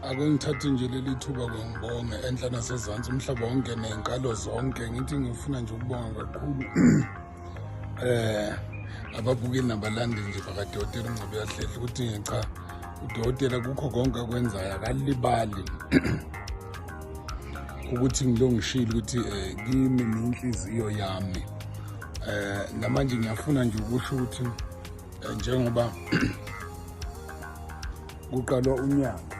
Ake ngithathe nje leli thuba ngibonge enhla nasezansi umhlaba wonke ney'nkalo zonke, ngithi ngifuna nje ukubonga kakhulu ababukeli nabalandeli nje bakadokotela uNgcobo Uyahlehla, ukuthi cha, udokotela kukho konke akwenzayo akalibali ukuthi ngilongishilo ukuthi kimi nenhliziyo yami. Namanje ngiyafuna nje ukusho ukuthi njengoba kuqalwa unyaka,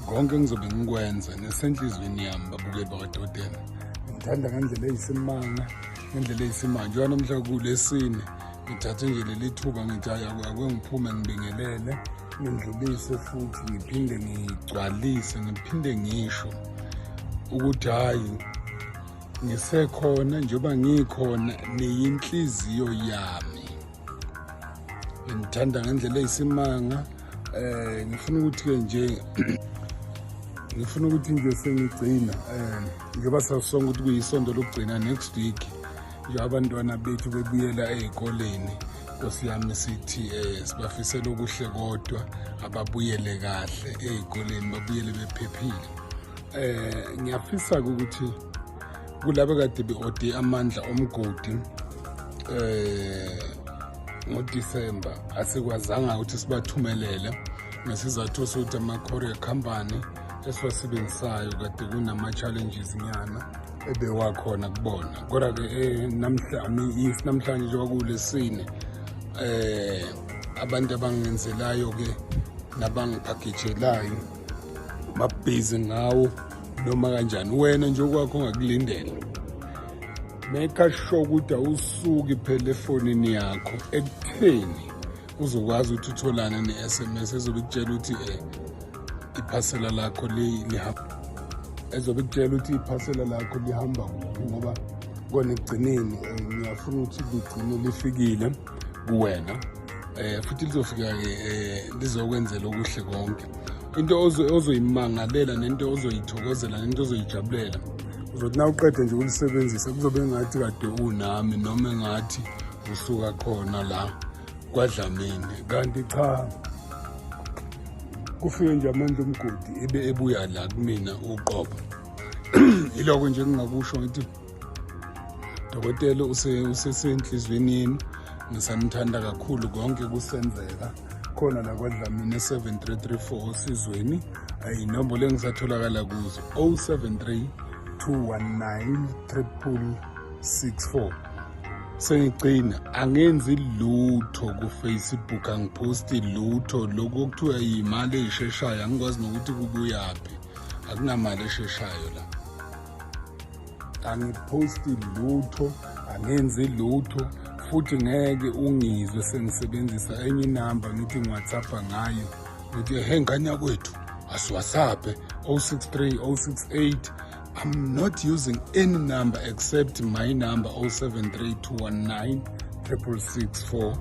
konke engizobe ngikwenza nesenhliziyweni yami, babukeli bakadokotela, ngithanda ngendlela eyisimanga, ngendlela eyisimanga. Njengoba namhla kulesine, ngithathe nje leli thuba ngithi hayi, ake ngiphume ngibingelele, ngindlulise futhi ngiphinde ngigcwalise, ngiphinde ngisho ukuthi hhayi, ngisekhona njengoba ngikhona, niyinhliziyo yami, ngithanda ngendlela eyisimanga. Ngifuna ukuthi-ke nje, ngifuna ukuthi nje sengigcina, njengoba sasonke ukuthi kuyisonto lokugcina next week nje abantwana bethu bebuyela ey'koleni, Nkosi yami, sithi sibafisela okuhle kodwa ababuyele kahle ey'koleni, babuyele bephephile. Ngiyafisa ukuthi kulabo kade be-ode amandla omgodi ngoDisemba, asikwazanga ukuthi sibathumelele ngesizathu sokuthi ama-courier company esiwasebenzisayo kade kunama-challenges nyana ebewakhona kubona. Kodwa-ke namhla namhlanje njengoba kulesine, abantu abangenzelayo-ke nabangiphakejelayo babhizi ngawo noma kanjani. Wena nje okwakho ongakulindela, make sure ukuthi awusuki phela efonini yakho ekutheni uzokwazi ukuthi utholane ne-SMS ezobe ikutshela ukuthi iphasela lakho lihamba, ezobe ikutshela ukuthi iphasela lakho lihamba kuphi, ngoba kona ekugcineni ngiyafuna ukuthi ligcine lifikile kuwena, futhi lizofika-ke, lizokwenzela okuhle konke. Into ozoyimangalela nento ozoyithokozela nento ozoyijabulela, uzothi na uqede nje ukulisebenzisa kuzobe ngathi kade unami noma engathi usuka khona la kwaDlamini, kanti cha, kufike nje amandla omgodi ebe ebuya la kumina uqobo. Iloko nje engingakusho, ngithi dokotela usesenhliziyweni yenu, ngisanithanda kakhulu konke kusenzeka khona la kwaDlamini 7334 Osizweni. Inombolo engisatholakala kuzo 073 219 664. Sengigcina, angenzi lutho ku-Facebook, angiphosti lutho. Lokhu okuthiwa yimali eyisheshayo, angikwazi nokuthi kubuyaphi, akunamali esheshayo la. Angiphosti lutho, angenzi lutho, futhi ngeke ungizwe sengisebenzisa enye inamba ngithi ngi-WhatsApp ngayo, ngithi he ngane yakwethu, asiWhatsApp 063 068. I'm not using any number except my number 073 219 6664.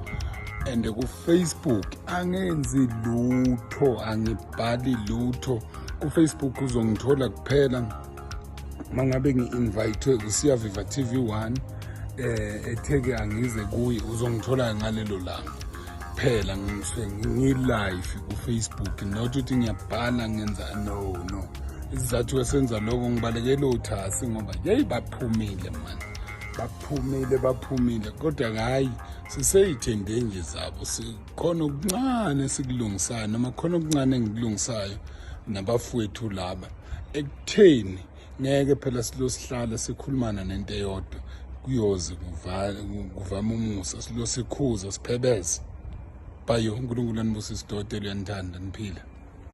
And ku-Facebook angenzi lutho, angibhali lutho ku-Facebook. Uzongithola kuphela mangabe ngi-invitwe uSiyaviva TV 1, etheke angize kuye, uzongithola ngalelo langa phela ngisuke ngi-live ku-Facebook, not ukuthi ngiyabhala ngenza. No, no, isizathu esenza lokho ngibalekela uthasi, ngoba yeyi, baphumile man, baphumile, baphumile. Kodwa hayi, siseyithende nje zabo, sikhona okuncane esikulungisayo noma khona okuncane engikulungisayo nabafowethu laba ekutheni ngeke phela silo sihlala sikhulumana nento eyodwa, kuyoze kuvame umusa, silo sikhuza siphebeze bayo. UNkulunkulu anibusise, dokotela uyanithanda, niphile.